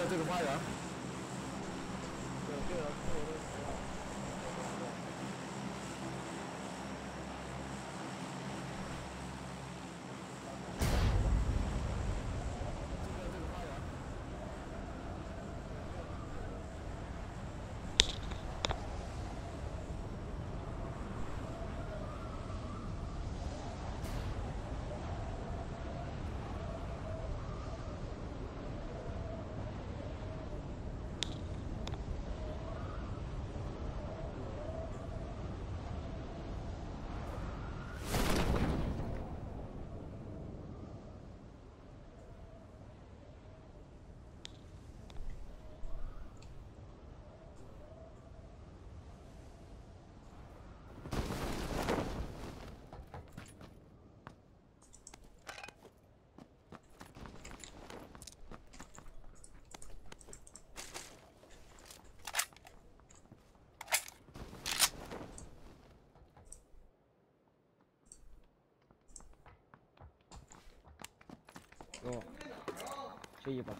边这个花园。对，这个这个都这边这个花园。给我，这一把。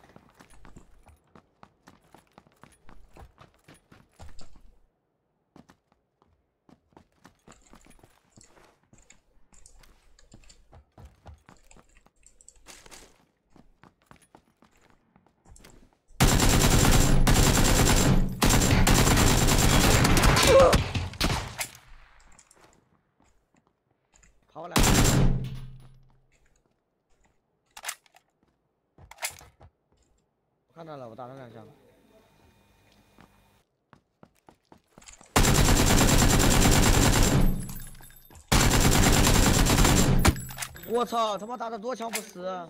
跑过来。我看到了，我打他两枪。我操，他妈打的多枪不死！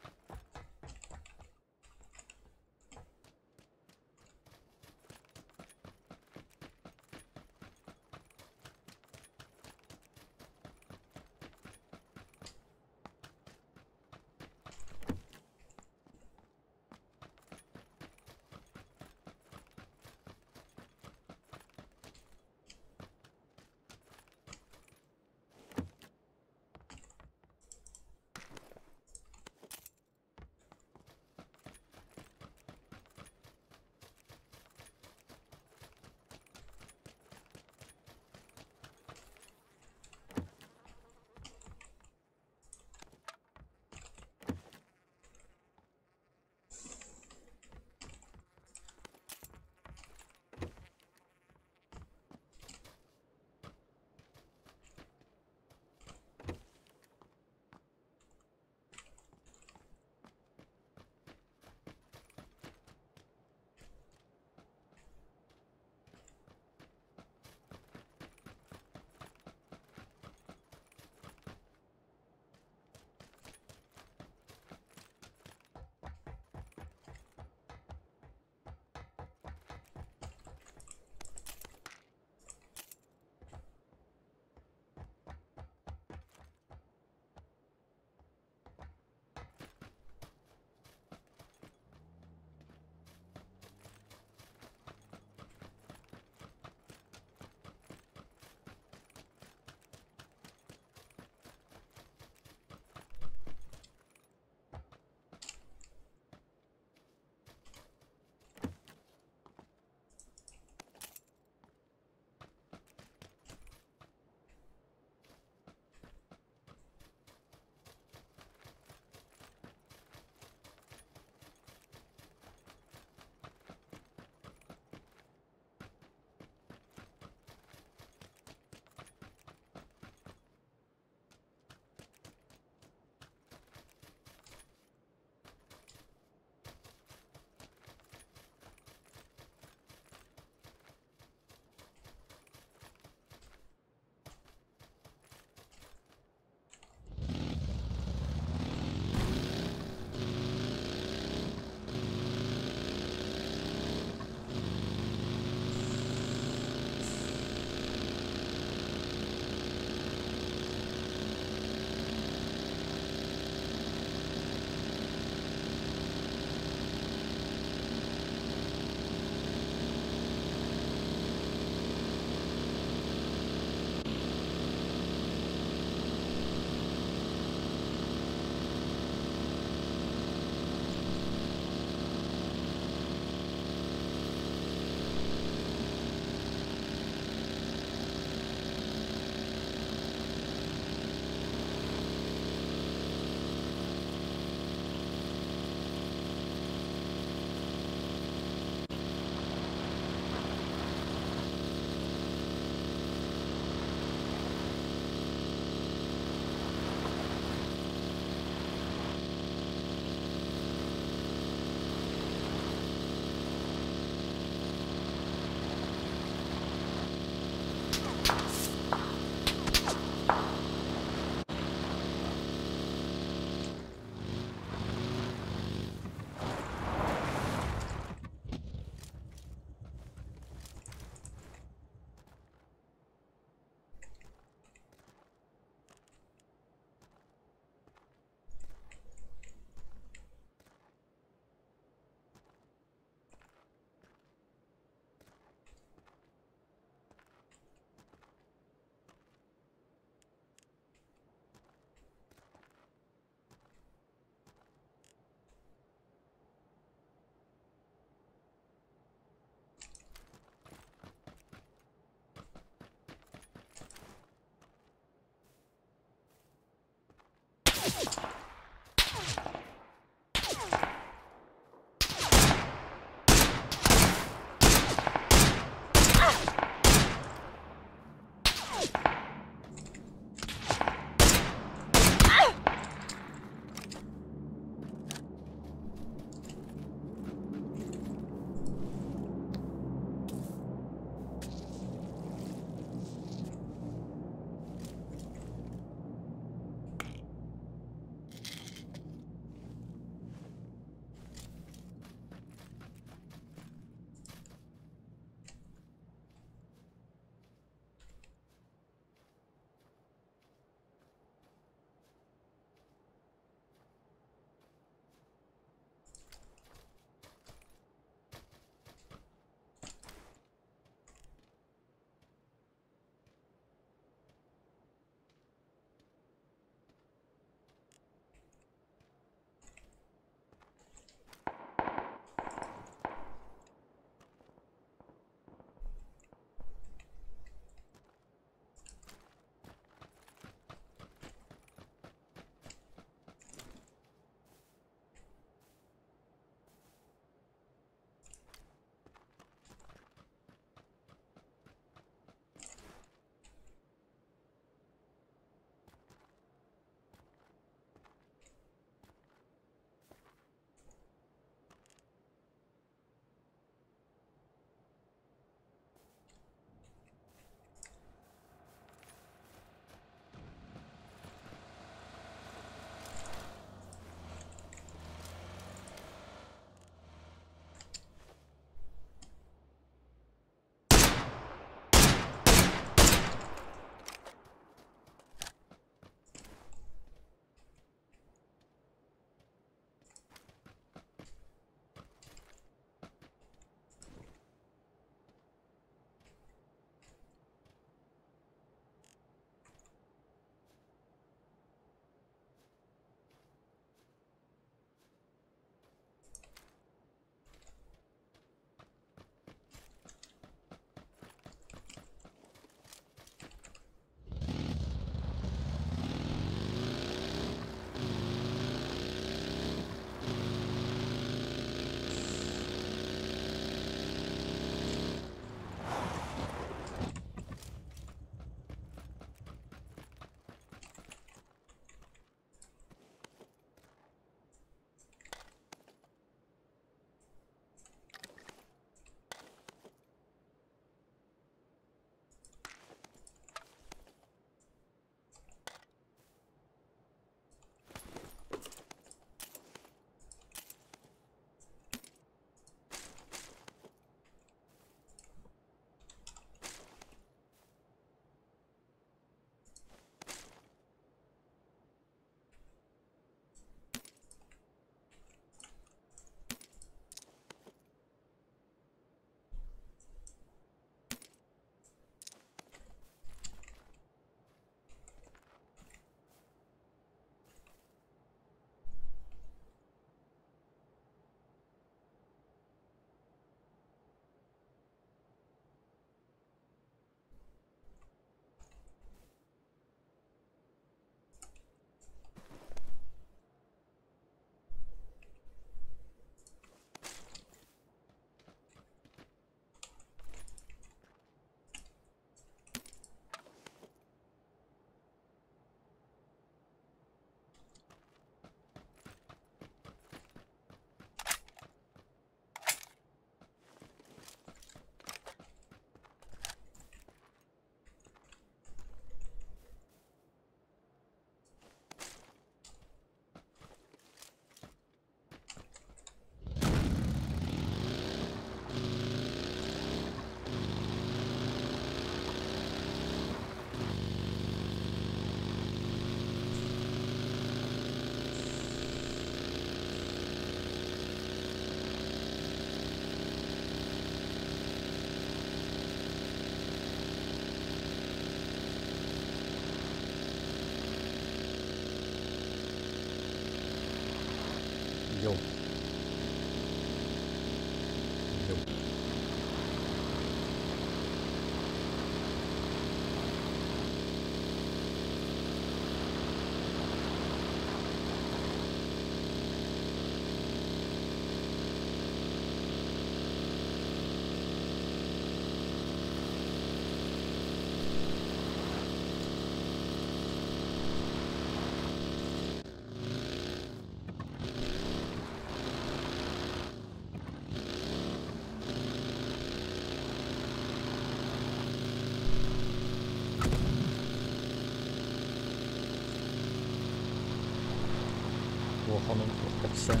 Онон кэпсээн.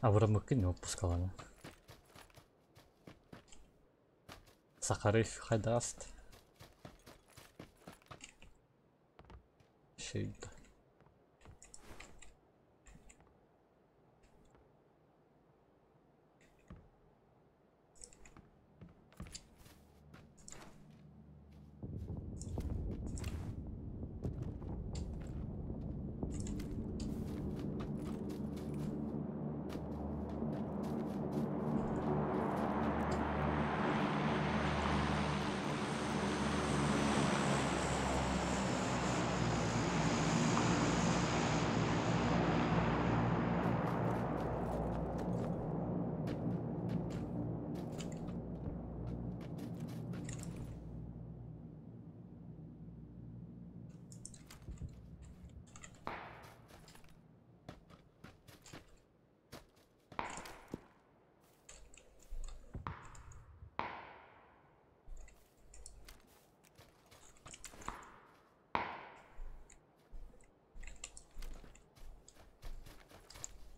Абыраммыккын уоппускалана. Сахарыф хайдаст. Шейда.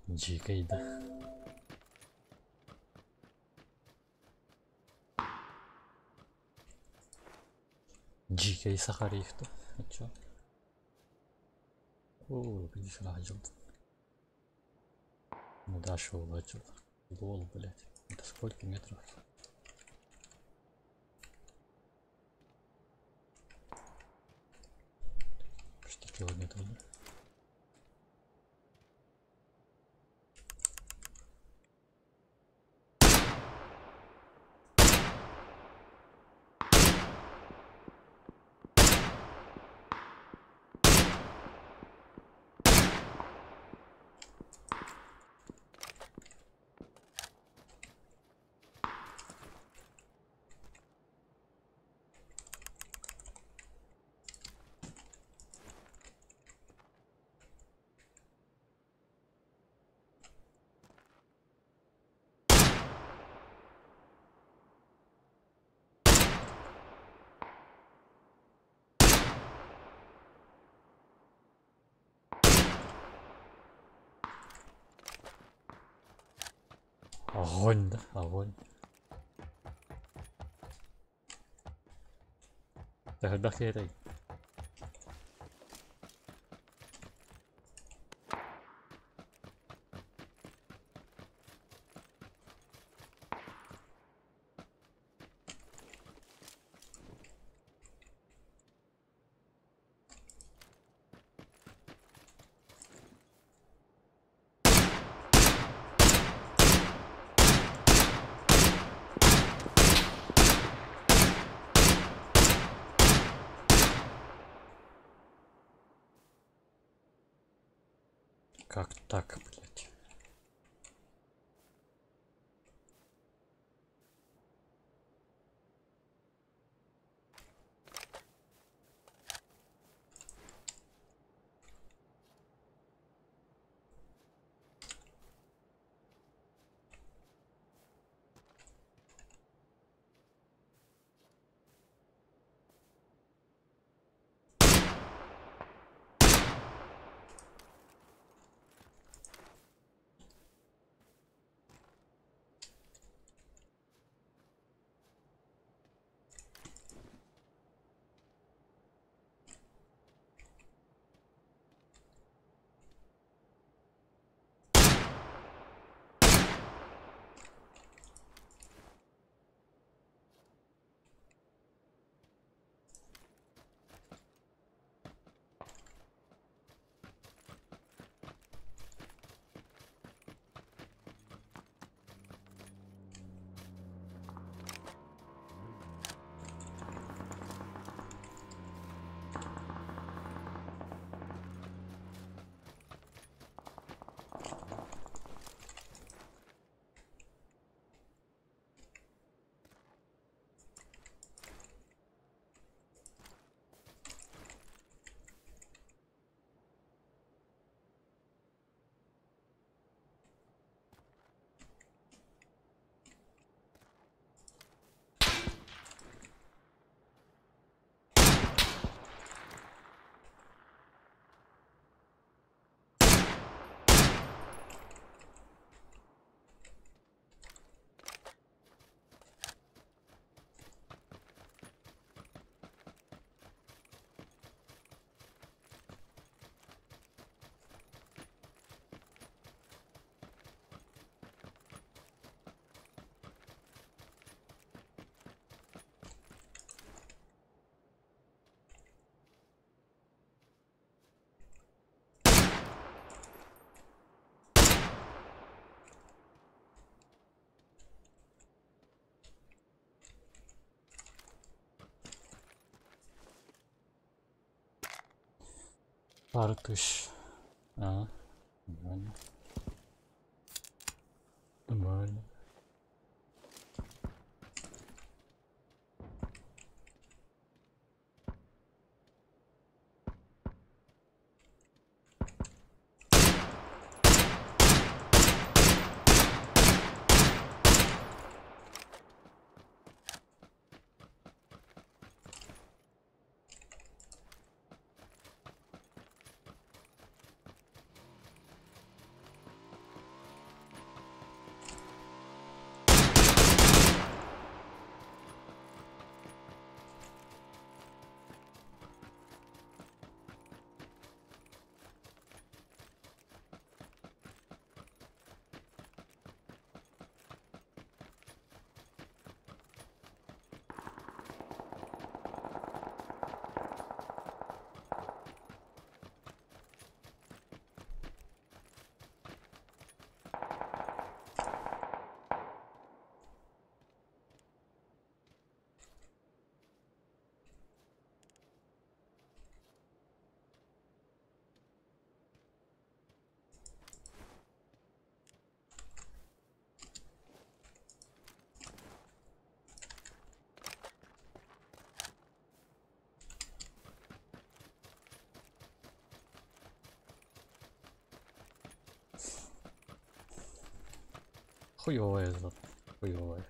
Дьиикэй да. Дьиикэй Сахариф да. А чё? О, видишь, начал. Ну да, шо начал. Лол, блядь. Это сколько метров? Почти километр, да? Огонь, да, огонь. Так, этой. Как так, блядь? Пару тысяч. А, нормально. Нормально. Хуёвая зона. Хуёвая.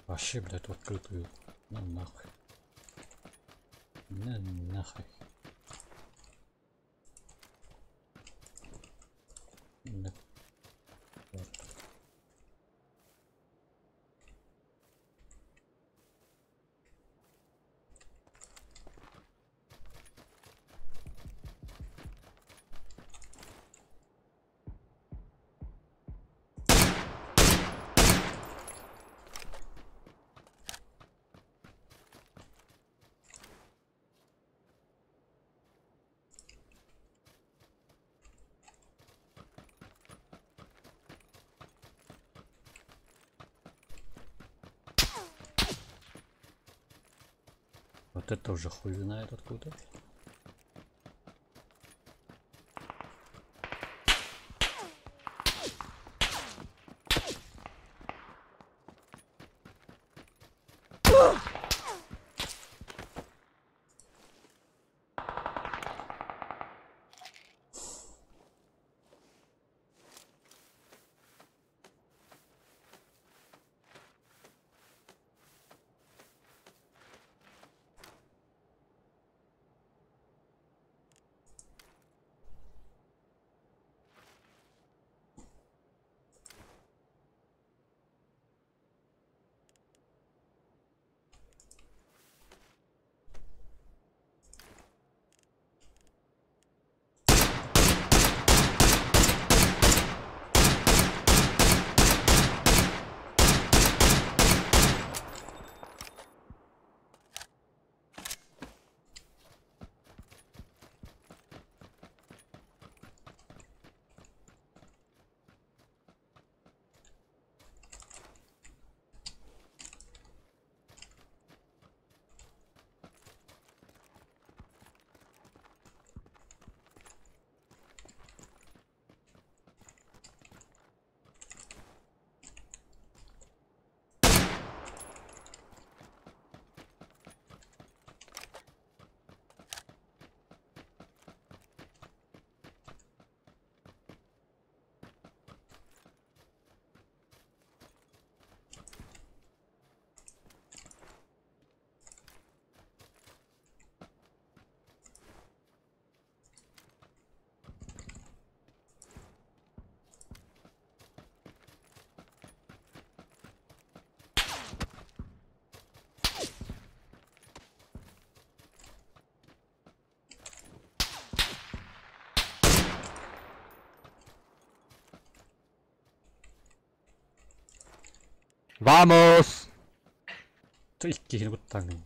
Вообще, блядь, в открытую. Ну нахуй. На нахуй. Да. Вот это уже хуй знает откуда. Vamos! Икки киһини куттааҥҥын.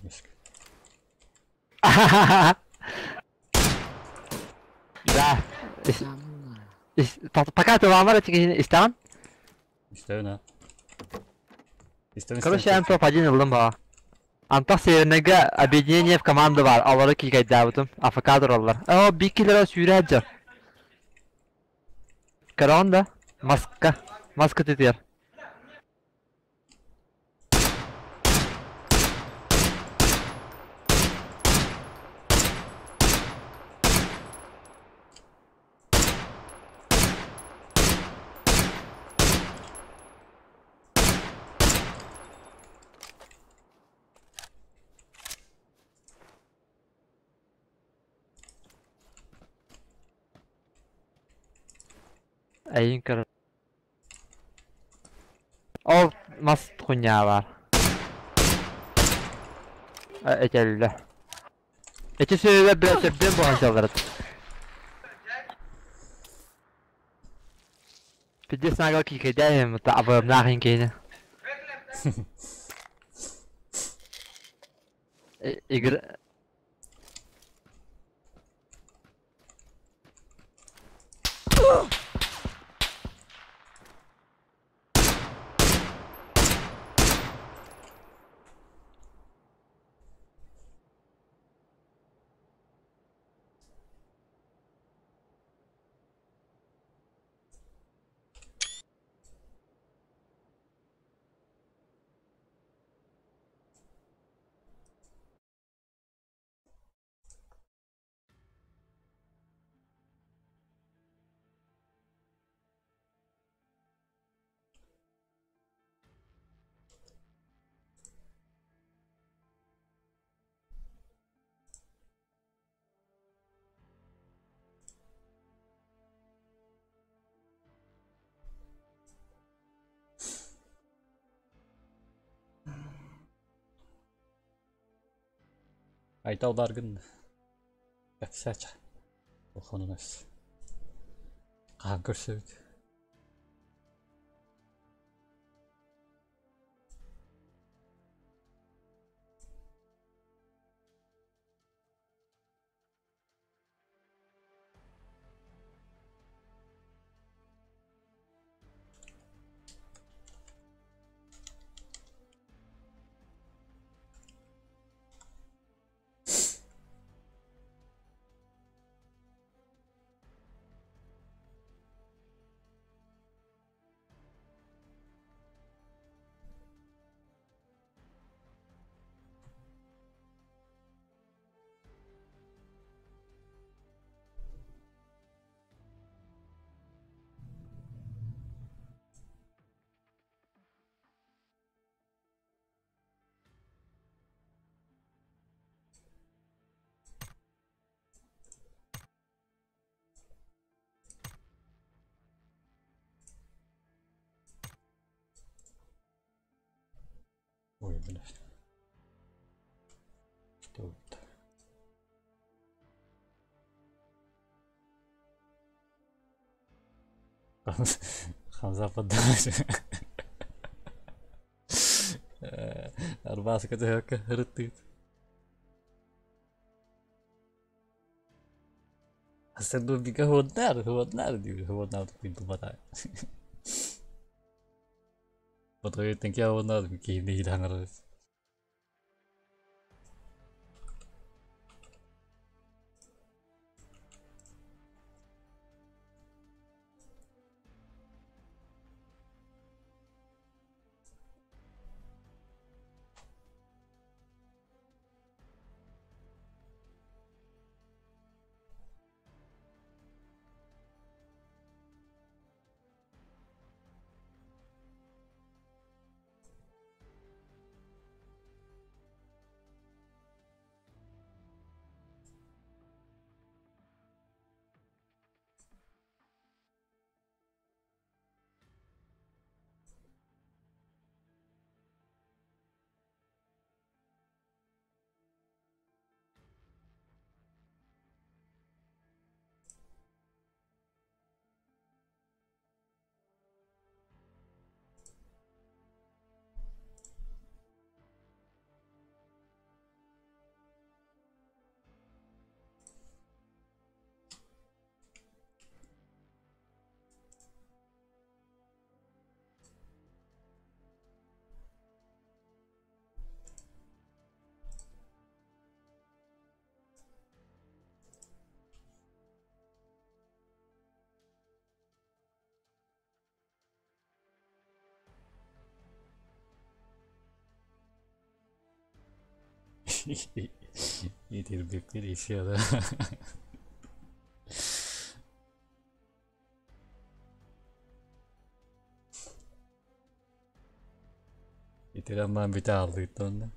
Пока ты ламар истэҕин? Истэбин аа. Истэн Короче, эн топ-1 ыллым баҕа. Антах Северныйга объединение в команду баар, олору киикэйдээбитим. АФК тураллар. Оо, биир килера сүүрэ сылдьар. Көрөҕүн да? Маска. Маска тутуйар. Эйин көрөр. Ол мас хуйня баар. Этэллэ. Эти сүөһүлэр бля төрдүөн буолан сылларыт. Пиздец нагло киикэйдээһин абыамнаах иҥкиһини. Игр Айтал бааргын кэпсээчэ. Улаханын Хаһан көрсөбүт? Ой, блядь. Что это? Хамза поддалась. Арбаска рытыт. Хасар бика хуоднаар, хуоднаар диир, хуоднаар тупин тупата. Потом кия хуоднаар киһини хилханар. Итирбиппит еще да. Итирэн баран бүтэ ааллыыт онно.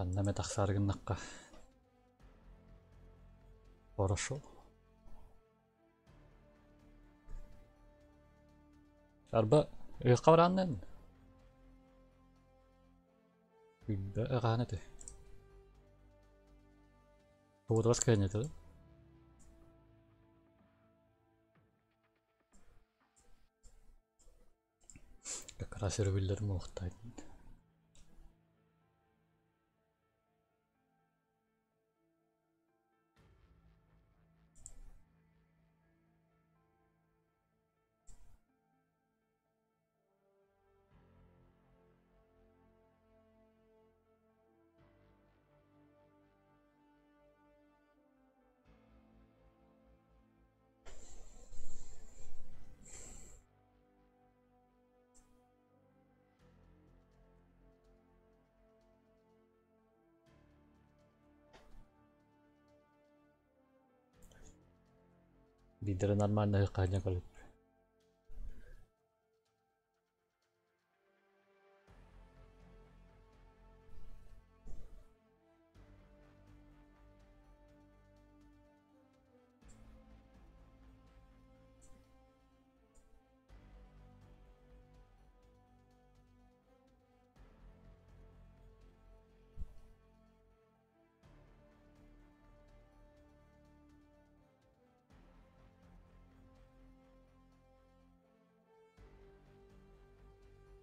Ханна эмэ тахсаары гыннахха хорошо. Арба ыһыкка барааннан Билбэ ыгаан этэ. Тугутугас кэлэн этэ. Как раз өрөбүллэрим уохтай. Биирдэрэ нормально хаһан көрүп.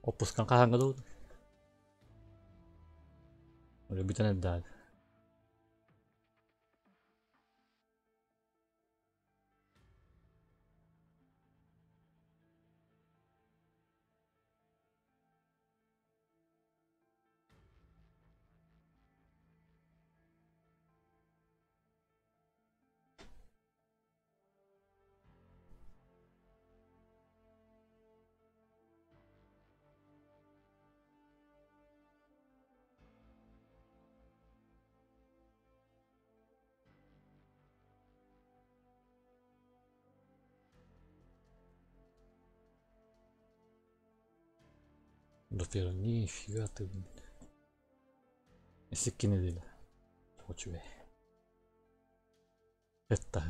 Отпускан хаһааҥҥа дуу? Уже бүтэн эрдэҕэ. Дофера, нифига ты, блин. Икки неделя. Үчүгэй. Это.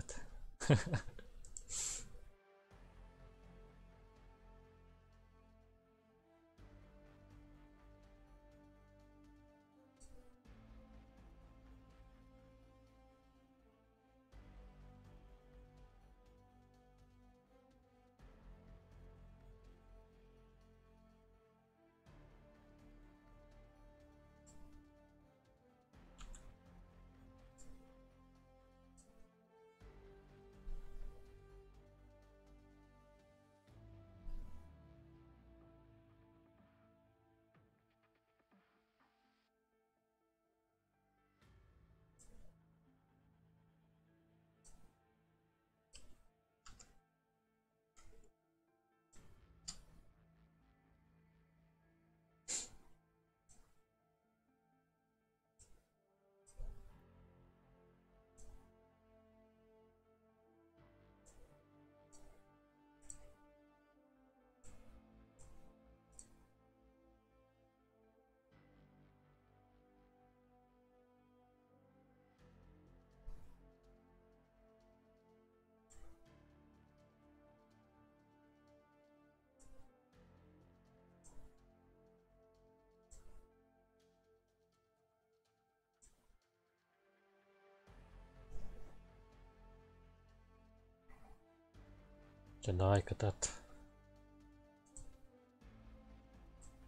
Чэ, давай катат.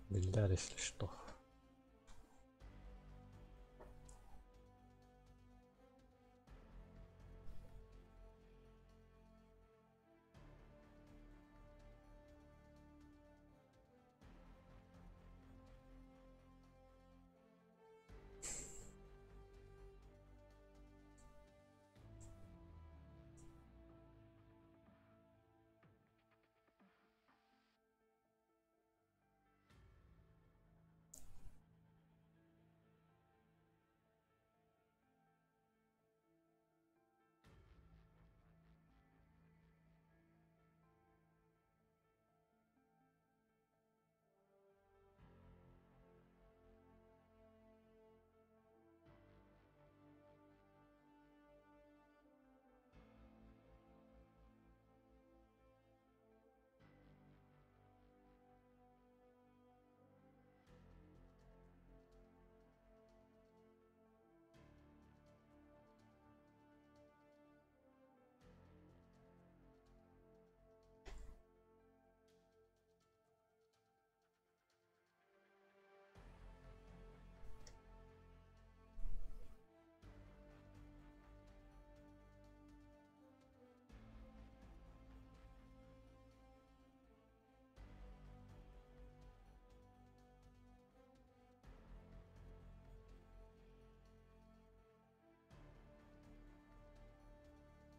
Биллэр, если что.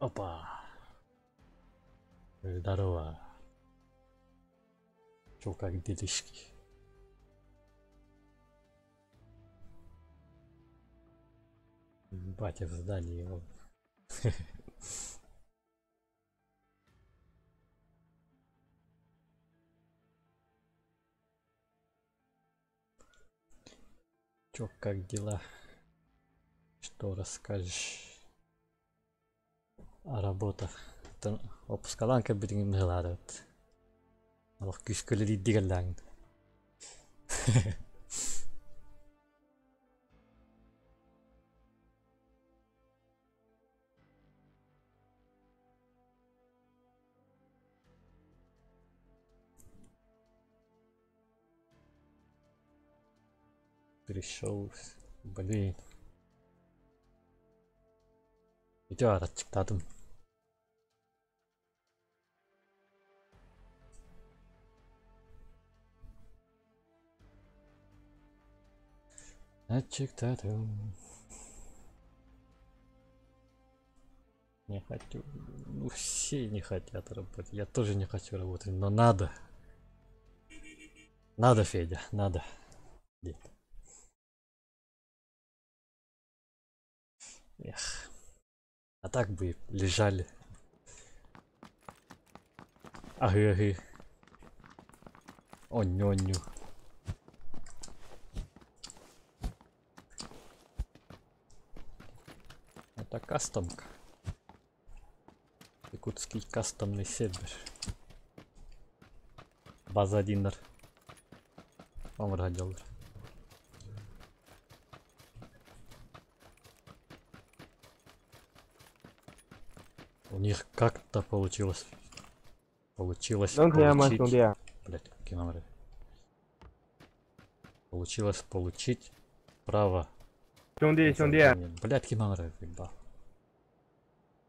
Опа. Здорово. Чё, как делишки? Батя в здании. Вот. Чё, как дела? Что расскажешь о работах? Опускалаан кэлбитиҥин быһылаатыбыт. Олох күүскэ үлэлиирдик эллээҥин. Пришел, блин. Ити аччыктаатым. Аччыктаатым. Не хочу. Ну, все не хотят работать. Я тоже не хочу работать, но надо. Надо, Федя, надо. Дед. Эх. А так бы лежали. Ага-ага. Онню-онню. Это кастомка. Якутский кастомный сервер. База 1. Оҥоро сылдьаллар. У них как-то получилось. Получилось 能听见吗， получить. 兄弟？ Блять, какие номеры? Получилось получить право 兄弟， на 兄弟， создание. Блять, какие номеры, ебал.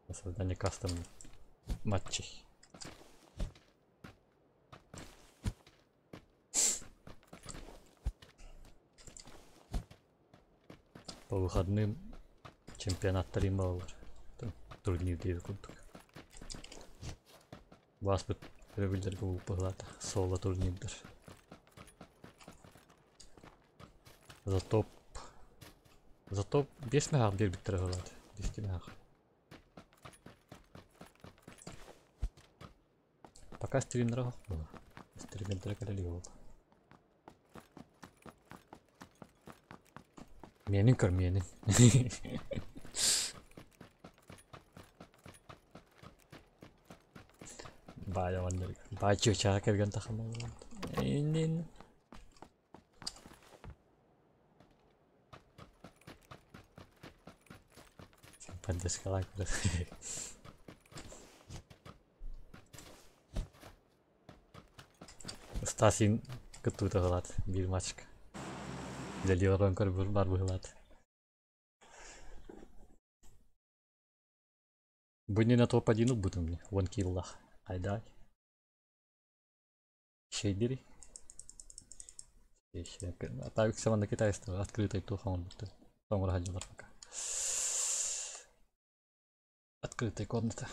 На создание кастомных матчей. По выходным чемпионат Трималар. Турнир диэбит курдук. Бааспыт өрөбүллэргэ быһылаата соло турнирдар. За топ за топ 5 меһаах биэрбиттэрэ быһылаата. 10 меһаах. Пока стримнера суох буолла. Стримердэрэ кэлэ буолла. Миэнин көр миэнин. Баай оҕонньор баай чыычааҕа кэргэн тахсан Иннин. Поддержкалаан көрөр. Стасин кыттыбыта быһылаат биир матчка. Үлэлии олорон көрбүт бар быһылаат. Бу иннинэ топ-1 ылбытым дии, уон киллах. Хайдай. Шейдери. А үксэ манна китайстар открытай туох оҥорбуттар. Оҥоро сылдьаллар пока. Открытая комната.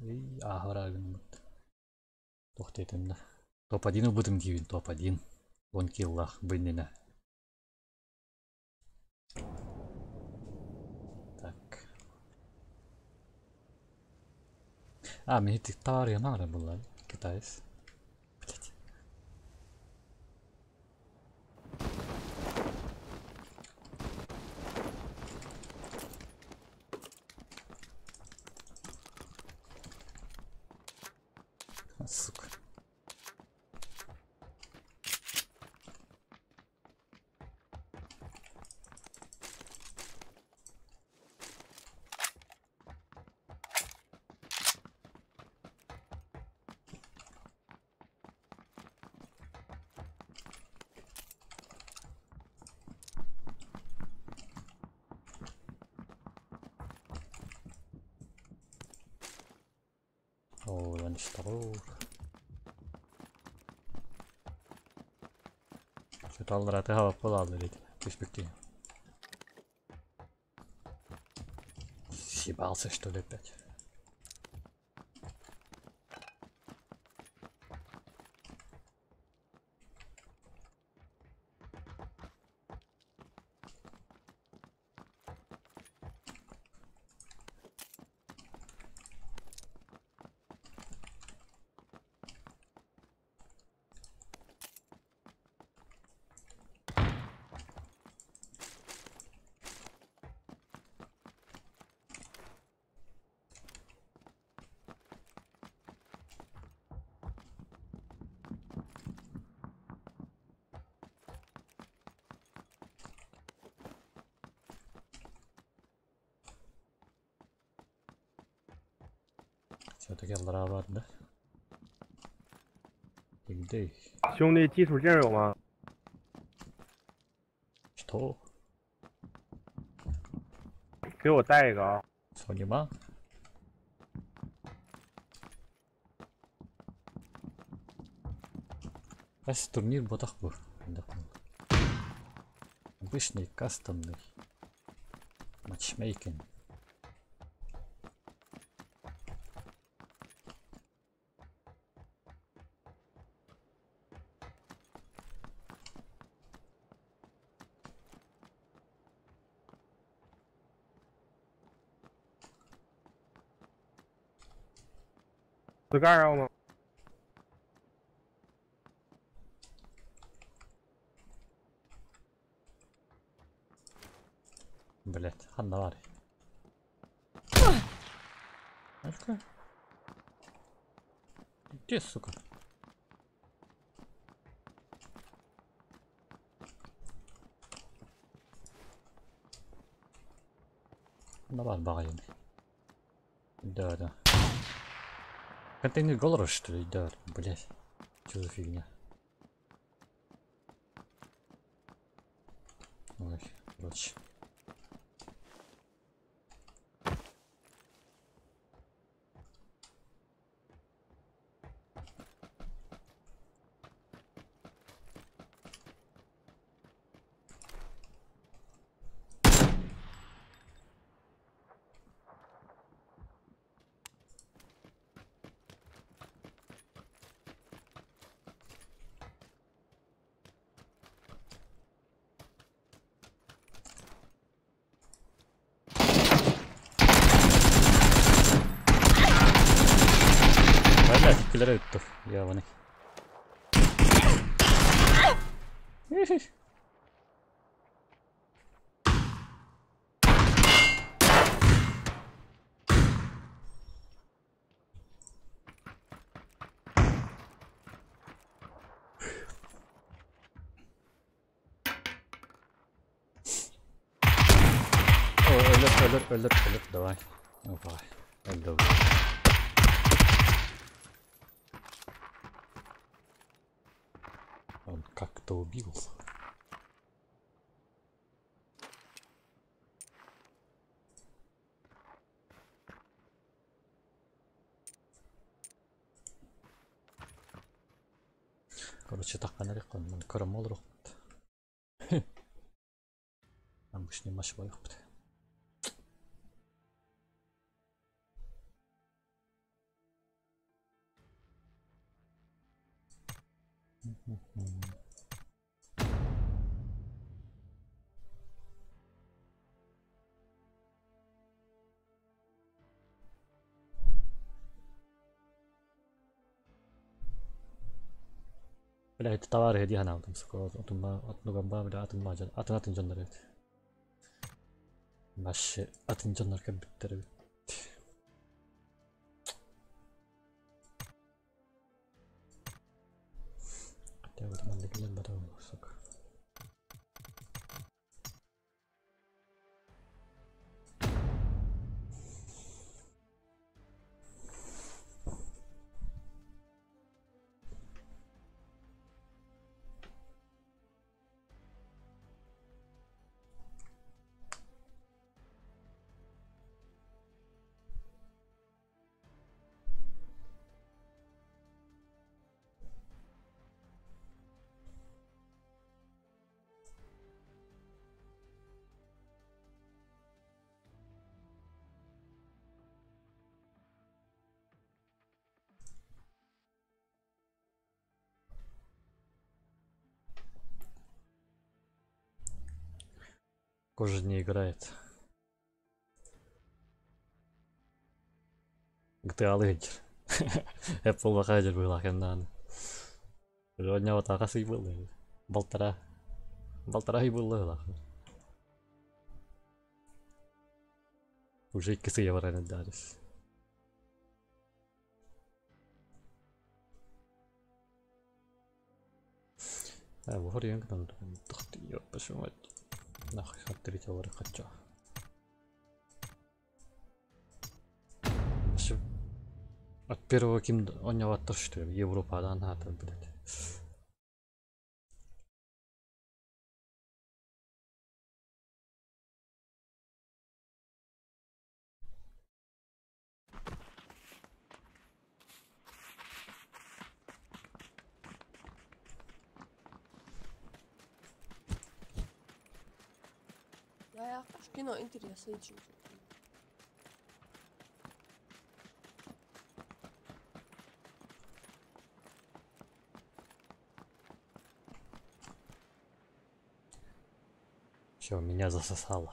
И ааһара гынныбыт. Туох диэтим да. Топ-1 ылбытым диибин, топ-1. Уон киллаах бу иннинэ. Так. А, мин ити таарыйамаҥ эрэ буолла китаец. Блять. Сука. Оо, Что-то аллара ведь в перспективе. Съебался что ли опять? Все-таки аллара да? Где? 兄弟，基础镜有吗？ Что? 给我带一个啊！ 操你妈！Весь турнир ботах был. Обычный кастомный матчмейкинг. 子盖要吗？ Блять, ханна. Где, сука? Давай, багайын. Да, да. Контейнер голор, что ли? Да, блять. Что за фигня? Ой, короче. Блять, киллеры тут, ебаный. Өлөр, өлөр, өлөр, өлөр, давай. Опа, өлдөр. Он как-то убил. Короче, так анарик, он карамол рохт. Обычный маш боёхпут. Бля, это товары где она там сука, атын жоннор эбит. Маш атын жоннор кебиттер эбит. Хотя вот мандыклер бар, сука. Кожа не играет. GTA лыгер. Apple бахадер был ахеннан. Родня вот агасы был. Балтара. Балтара и был. Уже иккисы я барайны дарис. А, вот я гнал. Ёпа, мать. Нахуй, смотрите, лоры хочу. От первого ким онньоҕоттор что ли, Европадан аата, блядь. Я кино интересно. Все, меня засосало.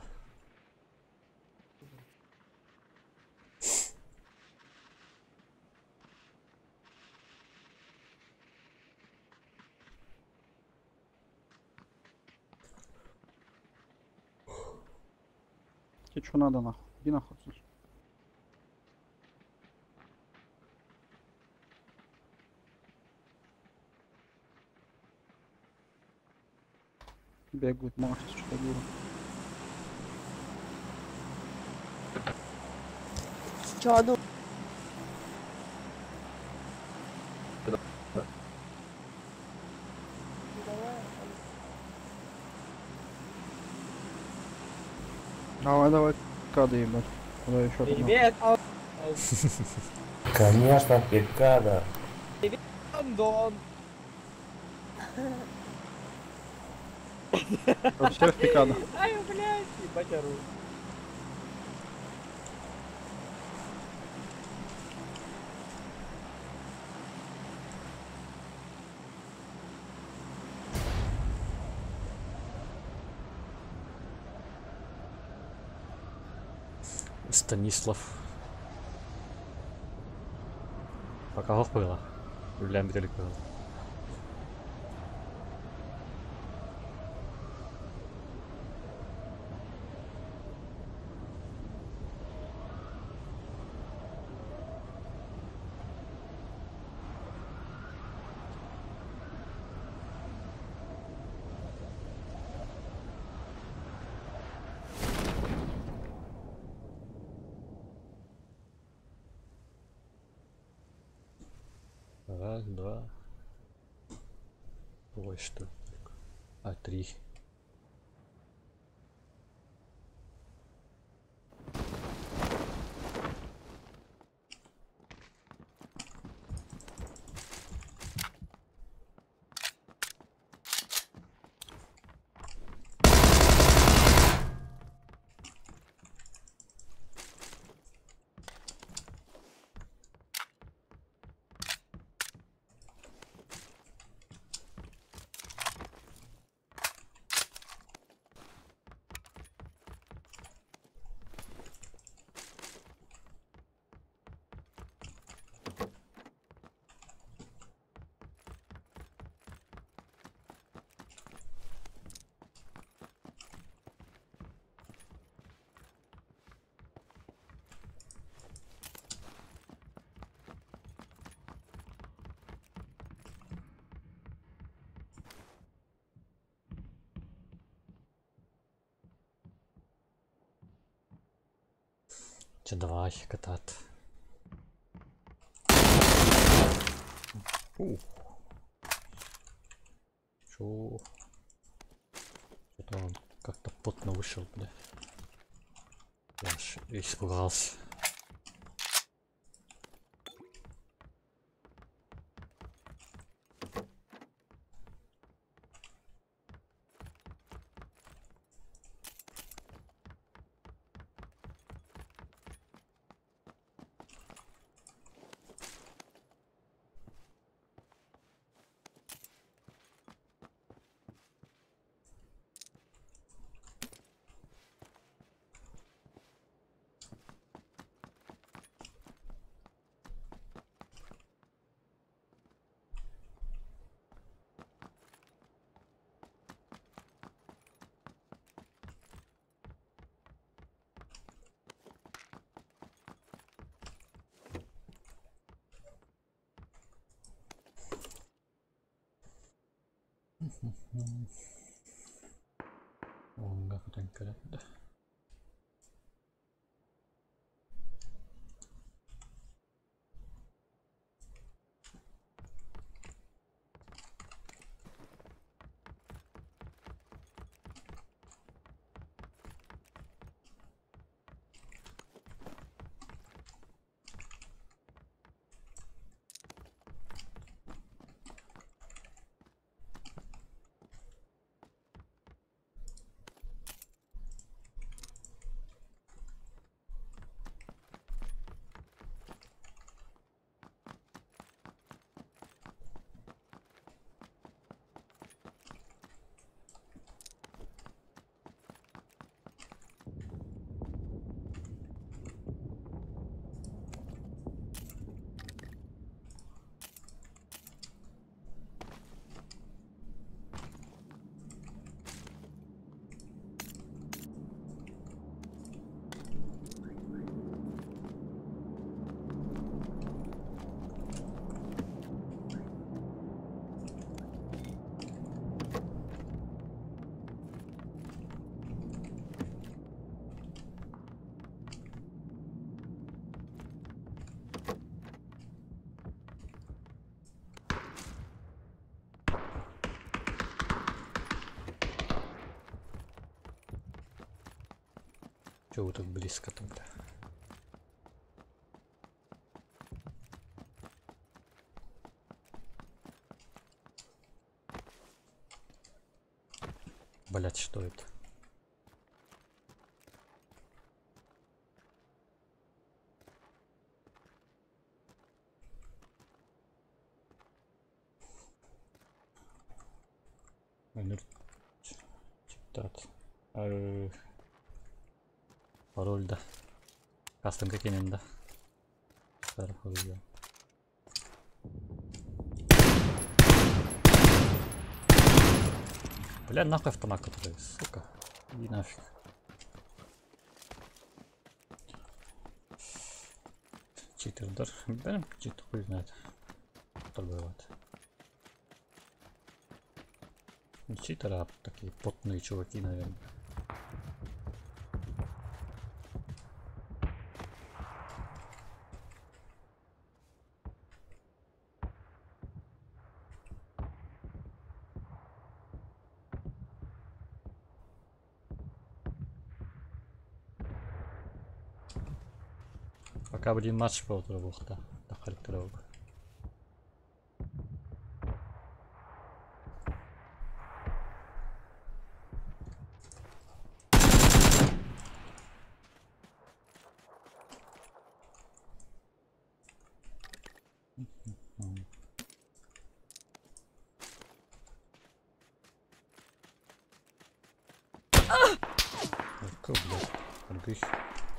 Тебе что надо нахуй? Иди нахуй отсюда. Бегают, машут, что-то дура. Чаду. Давай, давай, кады ебать. Куда еще? Привет, Конечно, пикада. Андон. Все в пикадо. Ай, блядь, ебать ору. Станислав. Пока хох было. Үлэм бүтэлик было. Раз, два. Ой, что ли? А, три. Че, давай, катат. Фу. Чё? Что-то он как-то потно вышел, бля. Я аж испугался. Онга көтөн. Чё вы тут близко-то, бля? Блять, что это? Читать. Пароль, да. Кастом каким да. Бля, нахуй автомат, который, сука. Иди нафиг. Читер, да? Бля, читер, хуй знает. Торговать. Не читеры, а такие потные чуваки, наверное. Пока блин матч был да, характеров.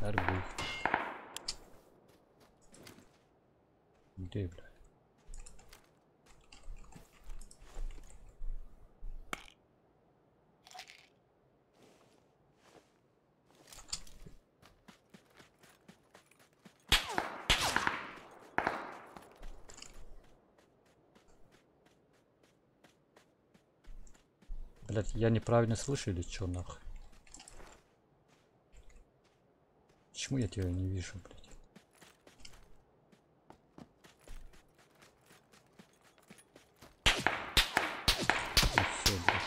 Аргуй. Где, блядь? Блядь, я неправильно слышу или чё нахуй? Почему я тебя не вижу, блядь? Всё, блядь.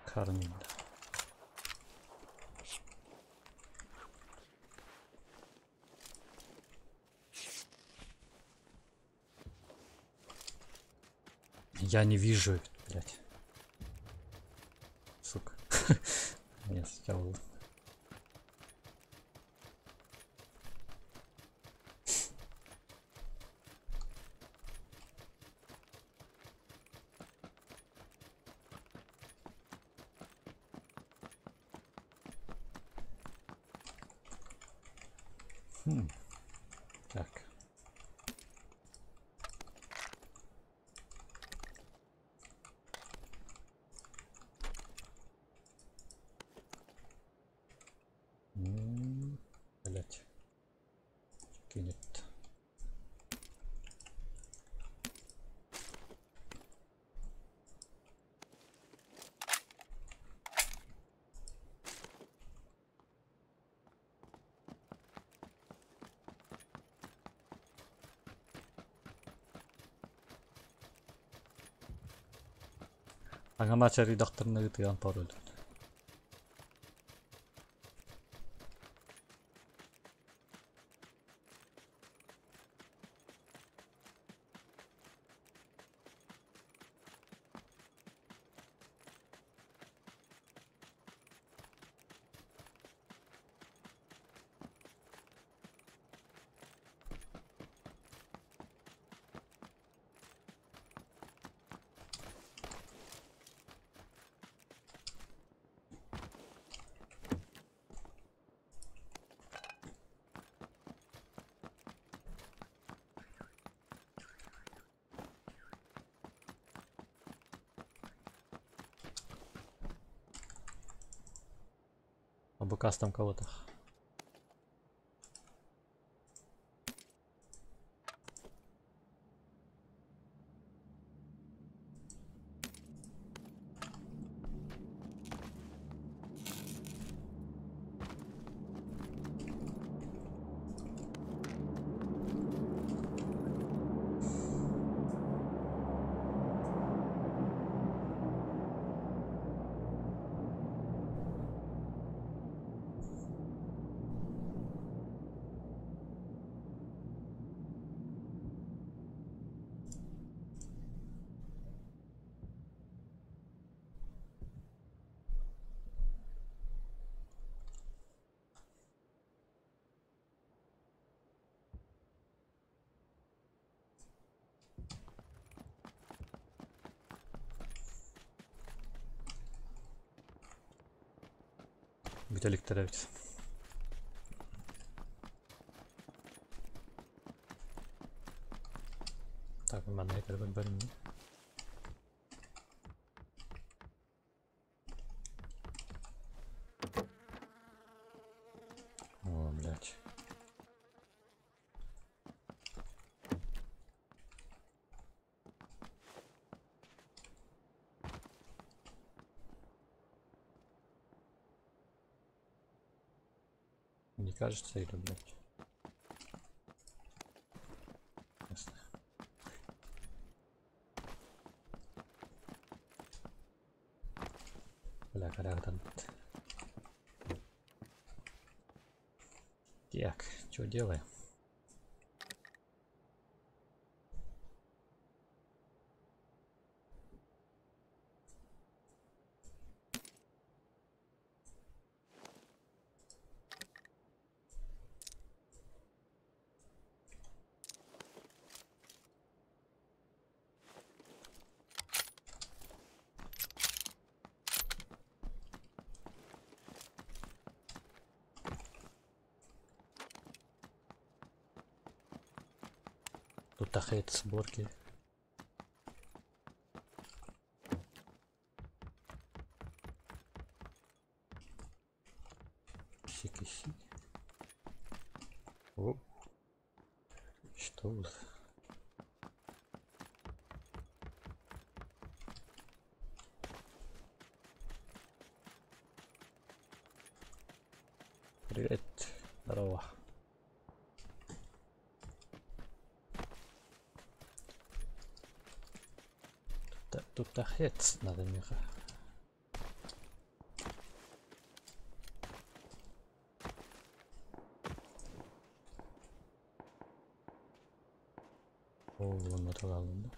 Карми, блядь. Я не вижу, блядь. Сука. Нет, сначала. Так. Блять. Кинет. Ага, матч редакторный тыган пароль. Абукас там кого-то. Бүтэликтэр эбит. Так, манна көрбөр бөрүннү. О, блядь. Не кажется или, блядь? Ясно. Бля, коряктан. Так, что делаем? Тут тахает сборки. Сики-си. О. Что? Привет. Здорово. Тут тахец надо, миха. О, вон это ладно.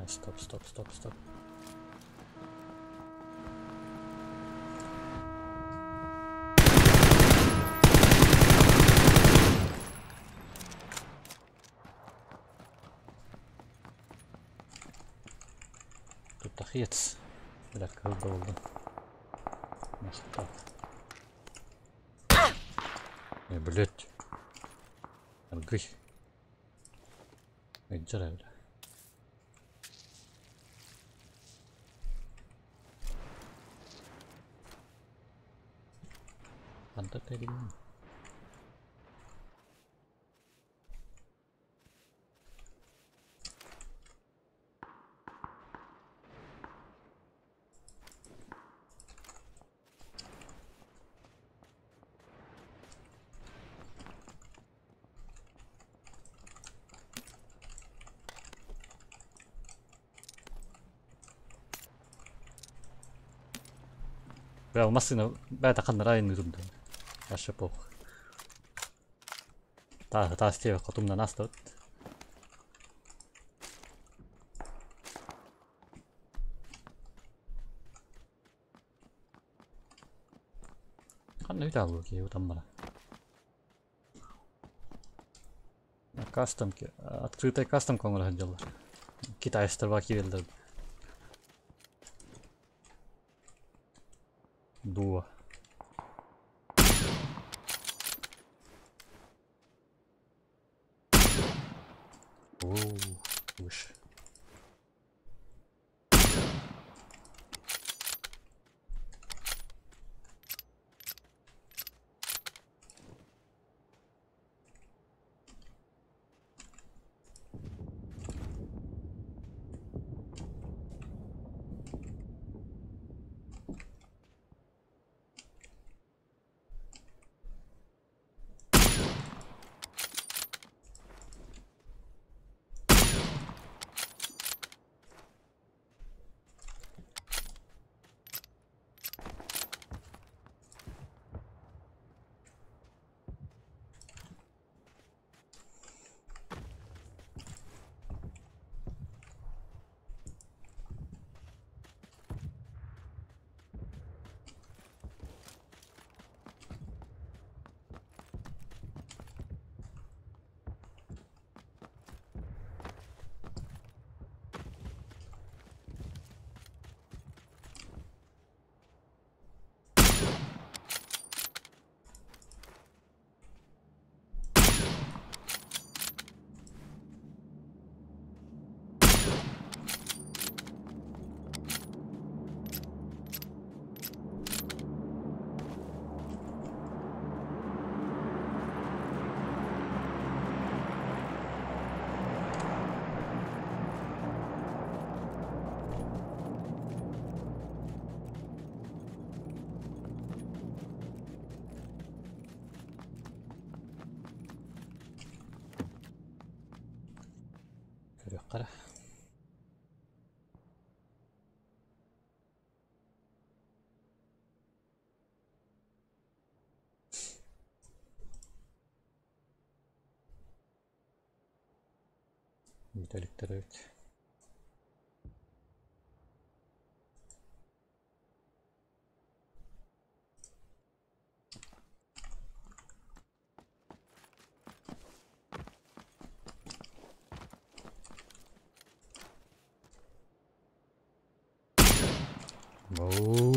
Стоп, стоп, стоп, стоп. Тут тахец. Бля, как долго. Так. Блять. Аргый. Бля. Бля, машина, бля, ханнарай нырды. Вообще похуй. Та стева хотум на нас тут. Ханна үтә там бара. Кастомки, открытая кастомка он делал. Китайстар баки велдер. Дуа. Оу, выше. Көрүөххэ эрэ. Бүтэликтэр эбит. Оу.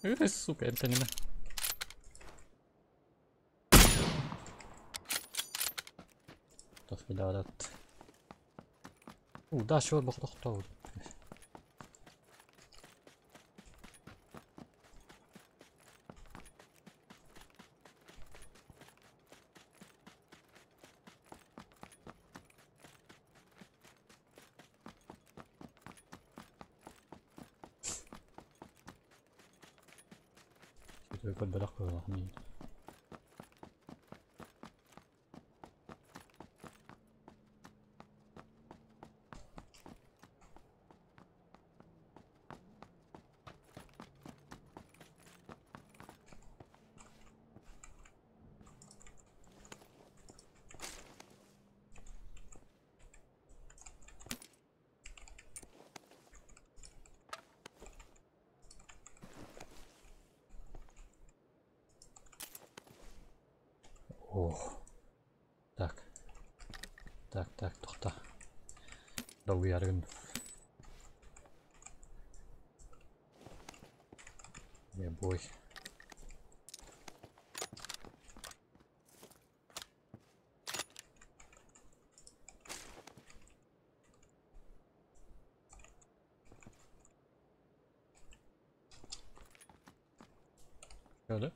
Эх, сука, я понимаю. Тох билээт. Да, шо бох тохтоо. Көрбөтөх кыһылах миин. Ох. Так. Так, так, тохта. Долгуйаргын. Не бой. Şöyle.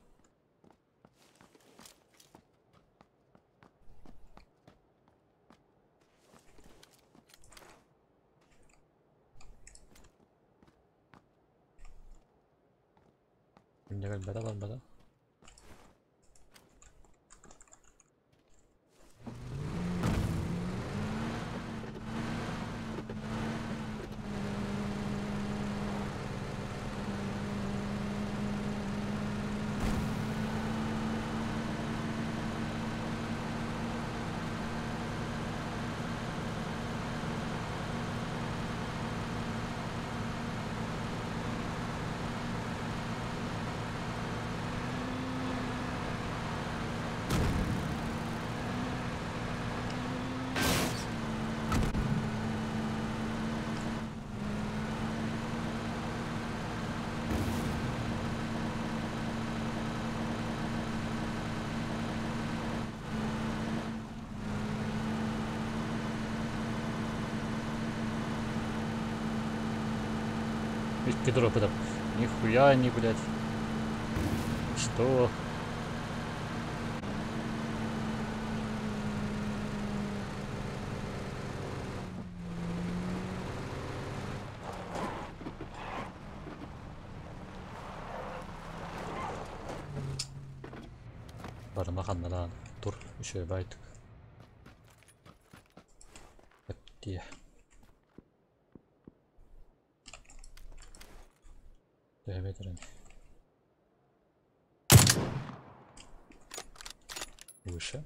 Бара бар бара. Икки дропы там. Нихуя они, блядь. Что? Барыма ханнаран тур еще байтык. Эптие. Төһөбөтөрөн. Выше.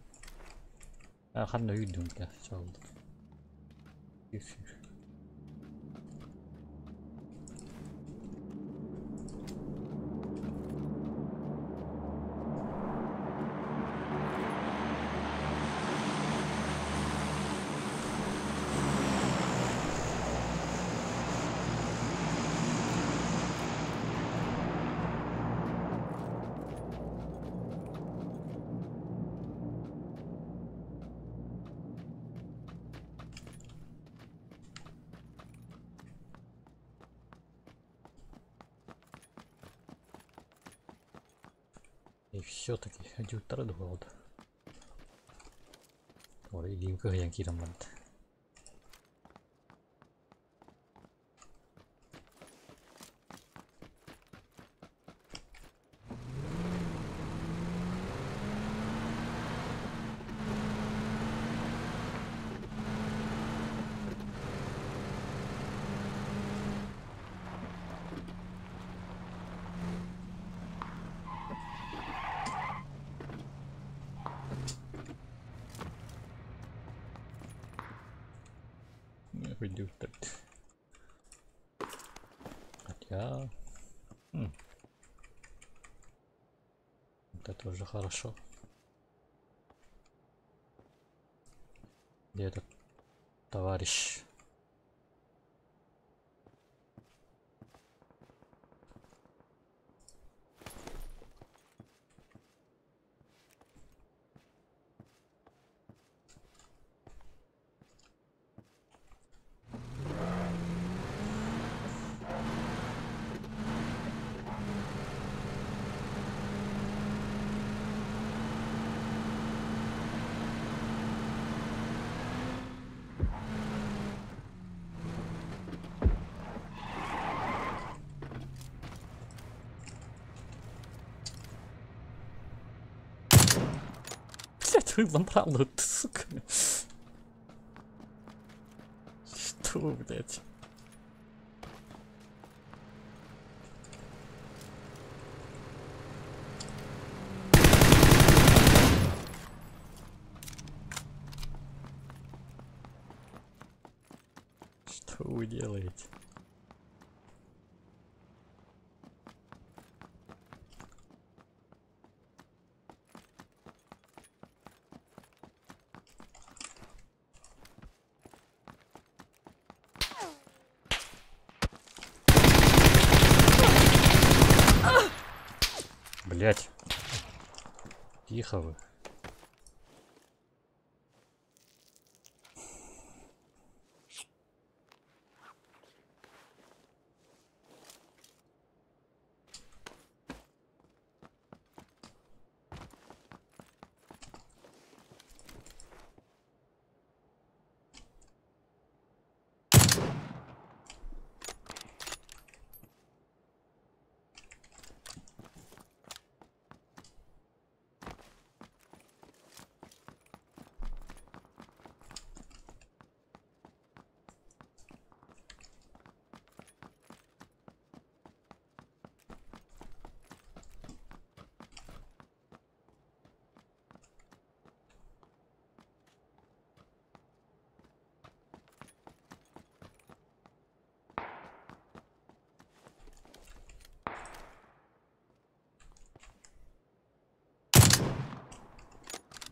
А, ханна үйдүм бля, чалды. Эфир. И все-таки один второй голод. Ora илиим кыһыйан киирэн барда. Хотя... Вот это уже хорошо. Где этот товарищ? Блять, рыба ты, сука. Что, блять? Что вы делаете? Блять. Тихо вы.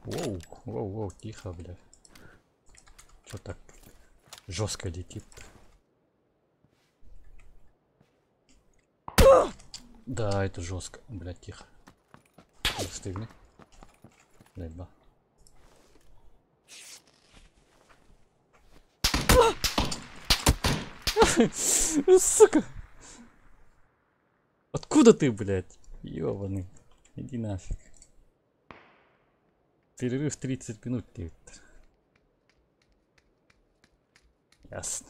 Воу, воу, воу, тихо, бля. Чё так жестко летит-то? Да, это жестко. Блядь, тихо. Стыдно. Блядь, ба. Сука! Откуда ты, блядь? Ёбаный. Иди нафиг. Перерыв 30 минут. Ясно.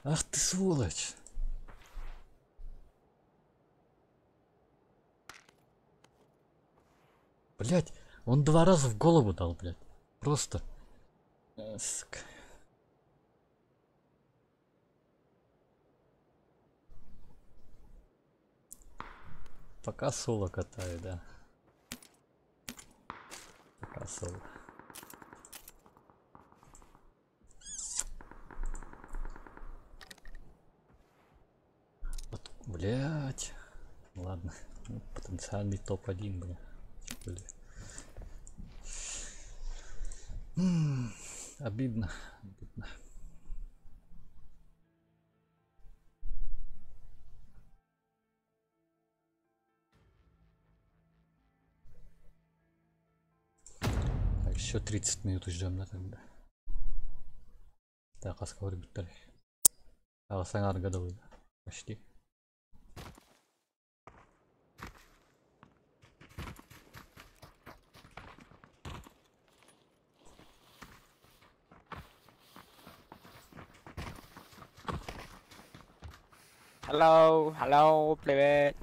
Ах ты сволочь. Блять, он 2 раза в голову дал, блять. Просто. Сука. Пока соло катаю, да. Пока соло. Вот, блять. Ладно. Ну, потенциальный топ-1, бля. Бля. Обидно, обидно. Так, еще 30 минут ждем, да, тогда. Так, а скоро будет. А сангар годовый, почти. Hello, hello, привет.